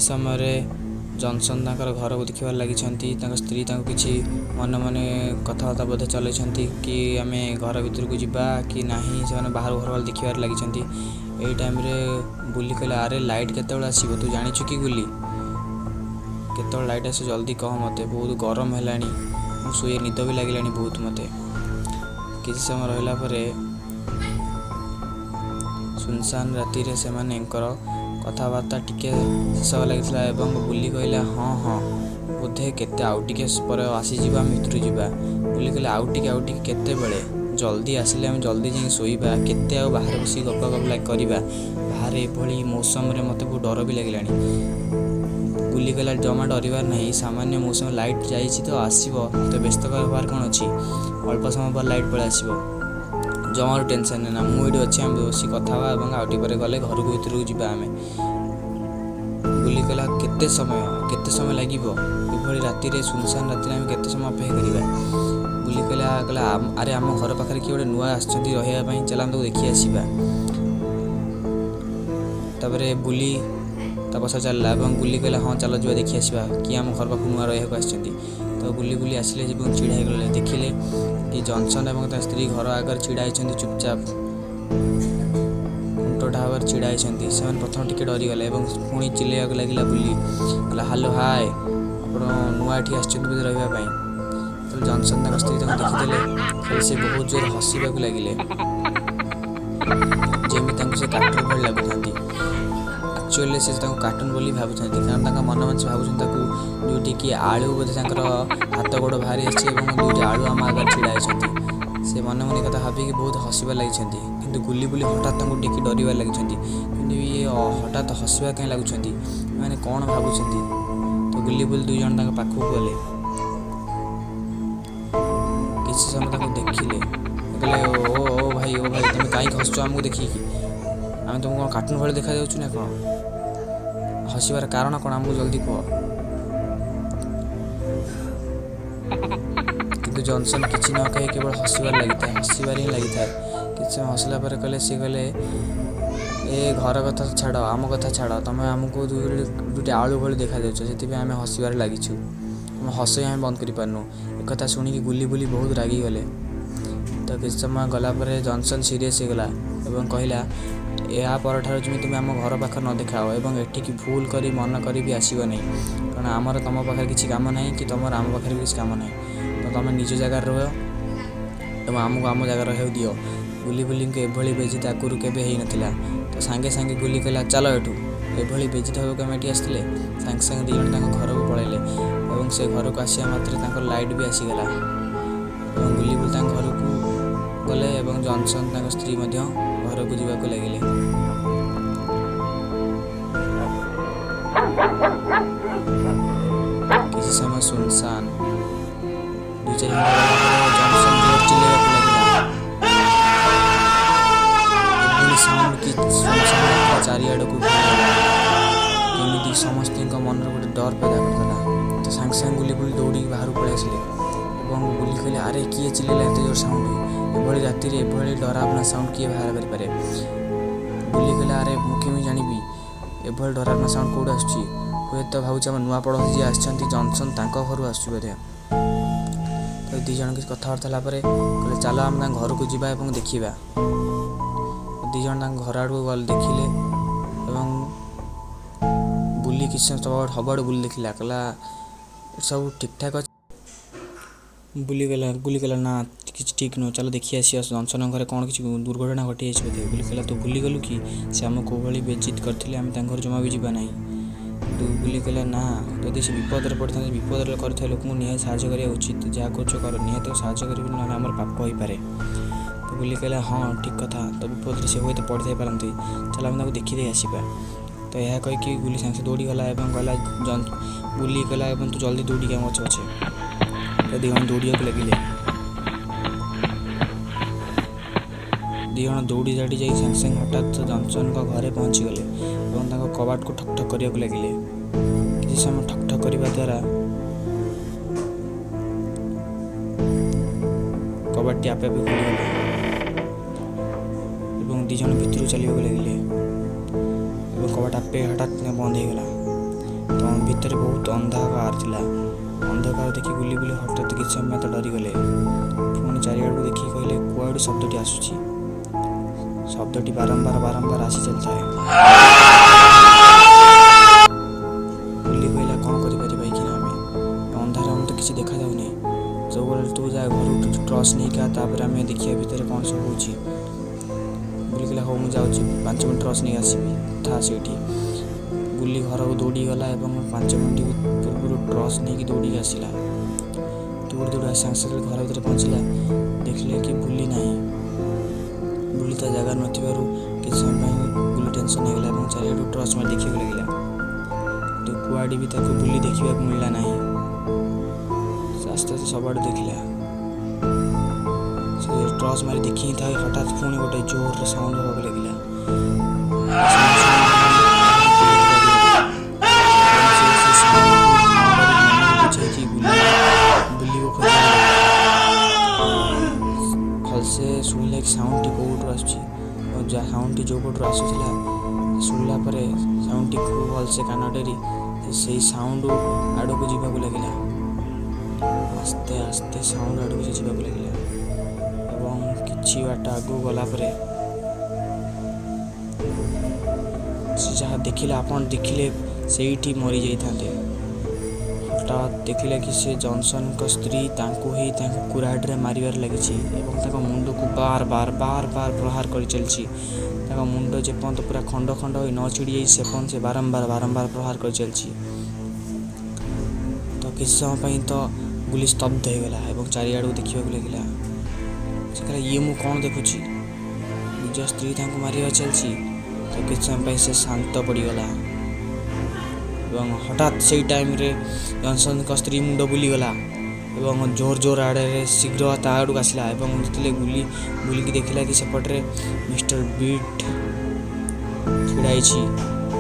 ସମୟରେ ଜନସନ୍ ତାଙ୍କର ଘରକୁ ଦେଖିବାରେ ଲାଗିଛନ୍ତି। ତାଙ୍କ ସ୍ତ୍ରୀ ତାଙ୍କୁ କିଛି ମନେ ମନେ କଥାବାର୍ତ୍ତା ବୋଧେ ଚଲେଇଛନ୍ତି କି ଆମେ ଘର ଭିତରକୁ ଯିବା କି ନାହିଁ। ସେମାନେ ବାହାରୁ ଘର ଦେଖିବାରେ ଲାଗିଛନ୍ତି। ଏଇ ଟାଇମ୍ରେ ବୁଲି କହିଲା, ଆରେ ଲାଇଟ୍ କେତେବେଳେ ଆସିବ ତୁ ଜାଣିଛୁ କି ଗୁଲି? କେତେବେଳେ ଲାଇଟ୍ ଆସିବ ଜଲ୍ଦି କହ ମୋତେ, ବହୁତ ଗରମ ହେଲାଣି, ମୁଁ ଶୋଇ ନିଦ ବି ଲାଗିଲାଣି ବହୁତ ମୋତେ। କିଛି ସମୟ ରହିଲା ପରେ ସୁନସାନ ରାତିରେ ସେମାନଙ୍କର କଥାବାର୍ତ୍ତା ଟିକେ ଶେଷ ଲାଗିଥିଲା ଏବଂ ବୁଲି କହିଲା, ହଁ ହଁ, ବୋଧେ କେତେ ଆଉ ଟିକେ ପରେ ଆସିଯିବ, ଆମେ ଭିତରକୁ ଯିବା। ବୁଲି କହିଲେ, ଆଉ ଟିକେ, ଆଉ ଟିକେ କେତେବେଳେ? ଜଲ୍ଦି ଆସିଲେ ଆମେ ଜଲ୍ଦି ଯାଇ ଶୋଇବା। କେତେ ଆଉ ବାହାରେ ବସିକି ଗପ ଗପ କରିବା ବାହାରେ ଏଭଳି ମୌସମରେ? ମୋତେ ବହୁତ ଡର ବି ଲାଗିଲାଣି। ଗୁଲି କହିଲା, ଜମା ଡରିବାର ନାହିଁ, ସାମାନ୍ୟ ମୌସମ, ଲାଇଟ୍ ଯାଇଛି ତ ଆସିବ, ତ ବ୍ୟସ୍ତ ହେବାର କ'ଣ ଅଛି? ଅଳ୍ପ ସମୟ ପରେ ଲାଇଟ୍ ପଳେଇ ଆସିବ, ଜମାରୁ ଟେନସନ୍ ନା, ମୁଁ ଏଇଠି ଅଛି, ଆମେ ବସି କଥା ହେବା ଏବଂ ଆଉ ଟିକେ ପରେ ଗଲେ ଘରକୁ ଭିତରକୁ ଯିବା ଆମେ। ବୁଲି କହିଲା, କେତେ ସମୟ, କେତେ ସମୟ ଲାଗିବ? ଏଭଳି ରାତିରେ, ସୁନସାନ ରାତିରେ ଆମେ କେତେ ସମୟ ଅପେକ୍ଷା କରିବା? ବୁଲି କହିଲା, ଆରେ ଆମ ଘର ପାଖରେ କିଏ ଗୋଟେ ନୂଆ ଆସିଛନ୍ତି ରହିବା ପାଇଁ, ଚାଲ ଆମେ ତାକୁ ଦେଖି ଆସିବା। ତାପରେ ବୁଲି ତା ପଛରେ ଚାଲିଲା ଏବଂ ଗୁଲି କହିଲା, ହଁ ଚାଲ ଯିବା ଦେଖି ଆସିବା କିଏ ଆମ ଘର ପାଖକୁ ନୂଆ ରହିବାକୁ ଆସିଛନ୍ତି। ତ ବୁଲି ବୁଲି ଆସିଲେ ଏବଂ ଛିଡ଼ା ହେଇଗଲେ। ଦେଖିଲେ କି ଜନସନ୍ ଏବଂ ତା ସ୍ତ୍ରୀ ଘର ଆଗରେ ଛିଡ଼ା ହେଇଛନ୍ତି, ଚୁପଚାପ ଖୁଣ୍ଟଟା ଭାବରେ ଛିଡ଼ା ହେଇଛନ୍ତି। ସେମାନେ ପ୍ରଥମେ ଟିକେ ଡରିଗଲେ ଏବଂ ପୁଣି ଚିଲେଇବାକୁ ଲାଗିଲା ବୁଲି। କହିଲା, ହାଲୋ, ହାଏ, ଆପଣ ନୂଆ ଏଠି ଆସିଛନ୍ତି ବୋଧେ ରହିବା ପାଇଁ? ଯେତେବେଳେ ଜନସନ୍ ତାଙ୍କ ସ୍ତ୍ରୀ ତାଙ୍କୁ ଦେଖିଦେଲେ, ସେ ବହୁତ ଜୋରରେ ହସିବାକୁ ଲାଗିଲେ, ଯେମିତି ତାଙ୍କୁ ସେ କାର୍ଟୁନ୍ ଭଳି ଲାଗୁଥାନ୍ତି। ଆକ୍ଚୁଆଲି ସେ ତାଙ୍କୁ କାର୍ଟୁନ୍ ବୋଲି ଭାବୁଛନ୍ତି, କାରଣ ତାଙ୍କ ମନେ ମନେ ସେ ଭାବୁଛନ୍ତି ତାକୁ ଦୁଇଟି ଆଳୁ ବୋଧେ ତାଙ୍କର ହାତ ଗୋଡ଼ ବାହାରି ଆସିଛି ଏବଂ ଦୁଇଟି ଆଳୁ ଆମ ଆଗରେ ଛିଡ଼ା ହେଇଛନ୍ତି। ସେ ମନେ ମନେ କଥା ଭାବିକି ବହୁତ ହସିବାରେ ଲାଗିଛନ୍ତି। କିନ୍ତୁ ଗୁଲି ବୁଲି ହଠାତ୍ ତାଙ୍କୁ ଦେଖି ଡରିବାରେ ଲାଗିଛନ୍ତି। କିନ୍ତୁ ଇଏ ହଠାତ୍ ହସିବା କାହିଁ ଲାଗୁଛନ୍ତି? ଏମାନେ କ'ଣ ଭାବୁଛନ୍ତି? ତ ଗୁଲି ବୁଲି ଦୁଇ ଜଣ ତାଙ୍କ ପାଖକୁ ଗଲେ, କିଛି ସମୟ ତାଙ୍କୁ ଦେଖିଲେ, କହିଲେ, ଓ ଓ ଭାଇ, ଓ ଭାଇ, ତୁମେ କାହିଁକି ହସୁଛ ଆମକୁ ଦେଖିକି? ଆମେ ତୁମକୁ କ'ଣ କାର୍ଟୁନ୍ ଭଳି ଦେଖାଯାଉଛୁ ନା କ'ଣ? ହସିବାର କାରଣ କ'ଣ ଆମକୁ ଜଲ୍ଦି କୁହ। କିନ୍ତୁ ଜନସନ୍ କିଛି ନ କହି କେବଳ ହସିବାରେ ଲାଗିଥାଏ, ହସିବାରେ ହିଁ ଲାଗିଥାଏ। କିଛି ସମୟ ହସିଲା ପରେ କହିଲେ, ସିଏ କହିଲେ, ଏ ଘର କଥା ଛାଡ଼, ଆମ କଥା ଛାଡ଼, ତୁମେ ଆମକୁ ଦୁଇଟି ଆଳୁ ଭଳି ଦେଖାଯାଉଛ, ସେଥିପାଇଁ ଆମେ ହସିବାରେ ଲାଗିଛୁ, ଆମ ହସ ହିଁ ଆମେ ବନ୍ଦ କରିପାରୁନୁ। ଏକଥା ଶୁଣିକି ଗୁଲି ବୁଲି ବହୁତ ରାଗିଗଲେ। ତ କିଛି ସମୟ ଗଲା ପରେ ଜନସନ୍ ସିରିୟସ୍ ହେଇଗଲା ଏବଂ କହିଲା, ଏହା ପରଠାରୁ ଯେମିତି ତୁମେ ଆମ ଘର ପାଖରେ ନ ଦେଖାଅ ଏବଂ ଏଠିକି ଭୁଲ କରି ମନ କରି ବି ଆସିବ ନାହିଁ, କାରଣ ଆମର ତୁମ ପାଖରେ କିଛି କାମ ନାହିଁ କି ତୁମର ଆମ ପାଖରେ ବି କିଛି କାମ ନାହିଁ। ତ ତୁମେ ନିଜ ଜାଗାରେ ରୁହ ଏବଂ ଆମକୁ ଆମ ଜାଗାରେ ରହିବାକୁ ଦିଅ। ଗୁଲି ବୁଲିଙ୍କୁ ଏଭଳି ବେଜିତ ଆଗରୁ କେବେ ହେଇନଥିଲା। ତ ସାଙ୍ଗେ ସାଙ୍ଗେ ଗୁଲି କହିଲା, ଚାଲ ଏଠୁ, ଏଭଳି ବେଜିତ ହେବାକୁ ଆମେ ଏଠି ଆସିଥିଲେ? ସାଙ୍ଗେ ସାଙ୍ଗେ ଦୁଇ ଜଣ ତାଙ୍କ ଘରକୁ ପଳାଇଲେ ଏବଂ ସେ ଘରକୁ ଆସିବା ମାତ୍ରେ ତାଙ୍କର ଲାଇଟ୍ ବି ଆସିଗଲା ଏବଂ ଗୁଲି ବୁଲି ତାଙ୍କ ଘରକୁ ଗଲେ ଏବଂ ଜନସନ୍ ତାଙ୍କ ସ୍ତ୍ରୀ ମଧ୍ୟ ଘରକୁ ଯିବାକୁ ଲାଗିଲେ। କିଛି ସମୟ ସୁନସାନ, 2 4 ଘଣ୍ଟା ଗଲା ପରେ ଜନସନ୍ ଜୋର ଚିଲେଇବାକୁ ଲାଗିଲା। ଏଭଳି ସାଉଣ୍ଡ କି ସୁନସାନ ଚାରିଆଡ଼କୁ କେମିତି ସମସ୍ତଙ୍କ ମନରେ ଗୋଟେ ଡର ପୈଦା କରିଦେଲା। ତ ସାଙ୍ଗେ ସାଙ୍ଗେ ଗୁଲି ବୁଲି ଦୌଡ଼ିକି ବାହାରକୁ ପଳେଇ ଆସିଲେ ଏବଂ ବୁଲି କହିଲେ, ଆରେ କିଏ ଚିଲେଇଲା ଏତେ ଜୋର ସାଉଣ୍ଡ? ଏଭଳି ରାତିରେ ଏଭଳି ଡରାବନା ସାଉଣ୍ଡ କିଏ ବାହାର କରିପାରେ? ବୁଲି କହିଲା, ଆରେ ମୁଁ କେମିତି ଜାଣିବି ଏଭଳି ଡରାବନା ସାଉଣ୍ଡ କେଉଁଠୁ ଆସୁଛି? ହୁଏତ ଭାବୁଛି ଆମ ନୂଆ ପଡ଼ୋଶୀ ଯିଏ ଆସିଛନ୍ତି ଜନସନ୍ ତାଙ୍କ ଘରୁ ଆସୁଛି ବୋଧେ। ତ ଦୁଇ ଜଣ କିଛି କଥାବାର୍ତ୍ତା ହେଲା ପରେ କହିଲେ, ଚାଲ ଆମେ ତାଙ୍କ ଘରକୁ ଯିବା ଏବଂ ଦେଖିବା। ଦୁଇ ଜଣ ତାଙ୍କ ଘର ଆଡ଼କୁ ଗଲେ, ଦେଖିଲେ ଏବଂ ବୁଲି କିଛି ସମୟ ସବୁଆଡ଼ୁ ବୁଲି ଦେଖିଲା, କହିଲା ସବୁ ଠିକ୍ଠାକ୍ ଅଛି। ବୁଲି ଗଲା, ଗୁଲି କହିଲା, ନା କିଛି ଠିକ୍ ନୁହଁ, ଚାଲ ଦେଖି ଆସିବା ଜନସନଙ୍କ ଘରେ କ'ଣ କିଛି ଦୁର୍ଘଟଣା ଘଟିଯାଇଛି ବୋଧେ। ବୁଲି କହିଲା, ତୁ ଭୁଲିଗଲୁ କି ସେ ଆମକୁ କେଉଁଭଳି ବେଜିତ କରିଥିଲେ? ଆମେ ତାଙ୍କ ଘରୁ ଜମା ବି ଯିବା ନାହିଁ। କିନ୍ତୁ ବୁଲି କହିଲା, ନା, ଯଦି ସେ ବିପଦରେ ପଡ଼ିଥାନ୍ତେ, ବିପଦରେ କରିଥିବା ଲୋକଙ୍କୁ ନିହାତି ସାହାଯ୍ୟ କରିବା ଉଚିତ, ଯାହା କରୁଛ କର, ନିହାତି ସାହାଯ୍ୟ କରିବି, ନହେଲେ ଆମର ପାପ ହୋଇପାରେ। ତ ବୁଲି କହିଲା, ହଁ ଠିକ୍ କଥା, ତ ବିପଦରେ ସେ ହୁଏତ ପଡ଼ିଥାଇ ପାରନ୍ତି, ଚାଲ ଆମେ ତାକୁ ଦେଖିଦେଇ ଆସିବା। ତ ଏହା କହିକି ଗୁଲି ସାଙ୍ଗେ ସାଙ୍ଗେ ଦୌଡ଼ିଗଲା ଏବଂ କହିଲା, ବୁଲି କହିଲା, ଏବଂ ତୁ ଜଲ୍ଦି ଦୌଡ଼ିକି ଆମ ପଛେ ପଛେ। ତ ଦୁଇ ଜଣ ଦୌଡ଼ିବାକୁ ଲାଗିଲେ। ଦୁଇ ଜଣ ଦୌଡ଼ି ଦାଡ଼ି ଯାଇ ସାଙ୍ଗେ ସାଙ୍ଗେ ହଠାତ୍ ଜନସନ୍ଙ୍କ ଘରେ ପହଞ୍ଚିଗଲେ ଏବଂ ତାଙ୍କ କବାଟକୁ ଠକ୍ ଠକ୍ କରିବାକୁ ଲାଗିଲେ। କିଛି ସମୟ ଠକ୍ ଠକ୍ କରିବା ଦ୍ୱାରା କବାଟଟି ଆପେ ଆପେ ଖୋଲିଗଲା ଏବଂ ଦୁଇ ଜଣ ଭିତରକୁ ଚାଲିବାକୁ ଲାଗିଲେ ଏବଂ କବାଟ ଆପେ ହଠାତ୍ ବନ୍ଦ ହେଇଗଲା। ତ ଭିତରେ ବହୁତ ଅନ୍ଧକାର ଥିଲା। ଅନ୍ଧକାର ଦେଖି ଗୁଲି ବୁଲି ହଠାତ୍ କିଛି ସମୟ ତ ଡରିଗଲେ। ପୁଣି ଚାରିଆଡ଼କୁ ଦେଖିକି କହିଲେ, କୁଆଡ଼ୁ ଶବ୍ଦଟି ଆସୁଛି? ଶବ୍ଦଟି ବାରମ୍ବାର ବାରମ୍ବାର ଆସି ଚାଲିଥାଏ। ଗୁଲି କହିଲା, କ'ଣ କରିପାରିବା ଏଇଖିନା ଆମେ? ଅନ୍ଧାର, ଆମେ ତ କିଛି ଦେଖାଯାଉନି। ସବୁବେଳେ ତୁ ଯା ଘରକୁ, ଟର୍ଚ୍ଚ ନେଇକି ଆ, ତାପରେ ଆମେ ଦେଖିବା ଭିତରେ କ'ଣ ସବୁ ହେଉଛି। ଗୁଲି କହିଲା, ହଉ ମୁଁ ଯାଉଛି, 5 ମିନିଟ୍ ଟର୍ଚ୍ଚ ନେଇକି ଆସିବି, ଥା ସେଇଠି। ଗୁଲି ଘରକୁ ଦୌଡ଼ିଗଲା ଏବଂ 5 ମିନିଟ୍ ପୂର୍ବରୁ ଟର୍ଚ୍ଚ ନେଇକି ଦୌଡ଼ିକି ଆସିଲା। ଦୌଡ଼ି ଦୌଡ଼ି ଆସି ସାଙ୍ଗେ ସାଙ୍ଗେ ଘର ଭିତରେ ପହଞ୍ଚିଲା। ଦେଖିଲେ କି ବୁଲି ନାହିଁ। ବୁଲି ତା ଜାଗାରେ ନଥିବାରୁ କିଛି ସମୟ ପାଇଁ ଗୁଲି ଟେନସନ୍ ହେଇଗଲା ଏବଂ ଚାରିଆଡ଼କୁ ଟର୍ଚ୍ଚ ମାରି ଦେଖିବାକୁ ଲାଗିଲା। ତ କୁଆଡ଼େ ବି ତାକୁ ବୁଲି ଦେଖିବାକୁ ମିଳିଲା ନାହିଁ। ସେ ଆସ୍ତେ ଆସ୍ତେ ସବୁଆଡ଼େ ଦେଖିଲା। ସେ ଟର୍ଚ୍ଚ ମାରି ଦେଖି ହିଁ ଥାଏ, ହଠାତ୍ ପୁଣି ଗୋଟେ ଜୋରରେ ସାଉଣ୍ଡ ହେବାକୁ ଲାଗିଲା। ସାଉଣ୍ଡ ଶୁଣି ବହୁତ ଡରିଗଲା ଏବଂ ସେ ସେ ସାଉଣ୍ଡକୁ ନ ଡରିକି ମନକୁ ବୁଝେଇକି ଗୁଲି ବୁଲିକୁ ଖୋଜିବାକୁ ଲାଗିଲା। ଭଲସେ ଶୁଣିଲା କି ସାଉଣ୍ଡଟି କେଉଁଠୁ ଆସୁଛି ଆଉ ଯାହା ସାଉଣ୍ଡଟି ଯେଉଁ ପଟରୁ ଆସୁଥିଲା, ଶୁଣିଲା ପରେ ସାଉଣ୍ଡଟି ଖୁବ୍ ଭଲସେ କାନ ଡେରି ସେ ସେଇ ସାଉଣ୍ଡ ଆଡ଼କୁ ଯିବାକୁ ଲାଗିଲା। ଆସ୍ତେ ଆସ୍ତେ ସାଉଣ୍ଡ ଆଡ଼କୁ ସେ ଯିବାକୁ ଲାଗିଲା ଏବଂ କିଛି ବାଟ ଆଗକୁ ଗଲା ପରେ ସେ ଯାହା ଦେଖିଲା, ଆପଣ ଦେଖିଲେ ସେଇଠି ମରିଯାଇଥାନ୍ତେ। ହଠାତ୍ ଦେଖିଲେ କି ସେ ଜନସନଙ୍କ ସ୍ତ୍ରୀ ତାଙ୍କୁ ହିଁ ତାଙ୍କୁ କୁରାଢ଼ିରେ ମାରିବାରେ ଲାଗିଛି ଏବଂ ତାଙ୍କ ମୁଣ୍ଡକୁ ବାର ବାର ବାର ବାର ପ୍ରହାର କରିଚାଲିଛି। ତାଙ୍କ ମୁଣ୍ଡ ଯେପର୍ଯ୍ୟନ୍ତ ପୁରା ଖଣ୍ଡ ଖଣ୍ଡ ହୋଇ ନ ଛିଡ଼ି ଯାଇଛି, ସେପର୍ଯ୍ୟନ୍ତ ସେ ବାରମ୍ବାର ବାରମ୍ବାର ପ୍ରହାର କରିଚାଲିଛି। ତ କିଛି ସମୟ ପାଇଁ ତ ଗୁଲି ସ୍ତବ୍ଧ ହେଇଗଲା ଏବଂ ଚାରିଆଡ଼କୁ ଦେଖିବାକୁ ଲାଗିଲା। ସେ କହିଲା, ଇଏ ମୁଁ କ'ଣ ଦେଖୁଛି? ନିଜ ସ୍ତ୍ରୀ ତାଙ୍କୁ ମାରିବା ଚାଲିଛି। ତ କିଛି ସମୟ ପାଇଁ ସେ ଶାନ୍ତ ପଡ଼ିଗଲା ଏବଂ ହଠାତ୍ ସେଇ ଟାଇମ୍ରେ ଜନସନଙ୍କ ସ୍ତ୍ରୀ ମୁଣ୍ଡ ବୁଲିଗଲା ଏବଂ ଜୋର ଜୋର ଆଡ଼ରେ ଶୀଘ୍ର ତା ଆଡ଼କୁ ଆସିଲା ଏବଂ ଯେତେବେଳେ ଗୁଲି ବୁଲିକି ଦେଖିଲା କି ସେପଟରେ ମିଷ୍ଟର ବିଟ୍ ଛିଡ଼ା ହେଇଛି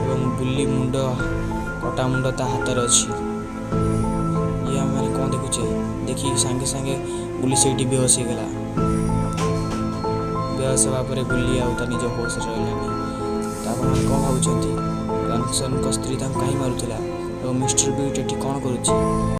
ଏବଂ ବୁଲି ମୁଣ୍ଡ କଟା ମୁଣ୍ଡ ତା ହାତରେ ଅଛି। ଇଏ ଆମେ କ'ଣ ଦେଖୁଛେ? ଦେଖିକି ସାଙ୍ଗେ ସାଙ୍ଗେ ଗୁଲି ସେଇଠି ବେହୋସ ହେଇଗଲା। ବେହୋସ ହେବା ପରେ ଗୁଲି ଆଉ ତା ନିଜ ହୋସରେ ରହିଲାନି। ତ ଆପଣମାନେ କ'ଣ ଭାବୁଛନ୍ତି? ଜନସନଙ୍କ ସ୍ତ୍ରୀ ତାଙ୍କୁ କାହିଁ ମାରୁଥିଲା ଏବଂ ମିଷ୍ଟର ବିଟ୍ ଏଠି କ'ଣ କରୁଛି?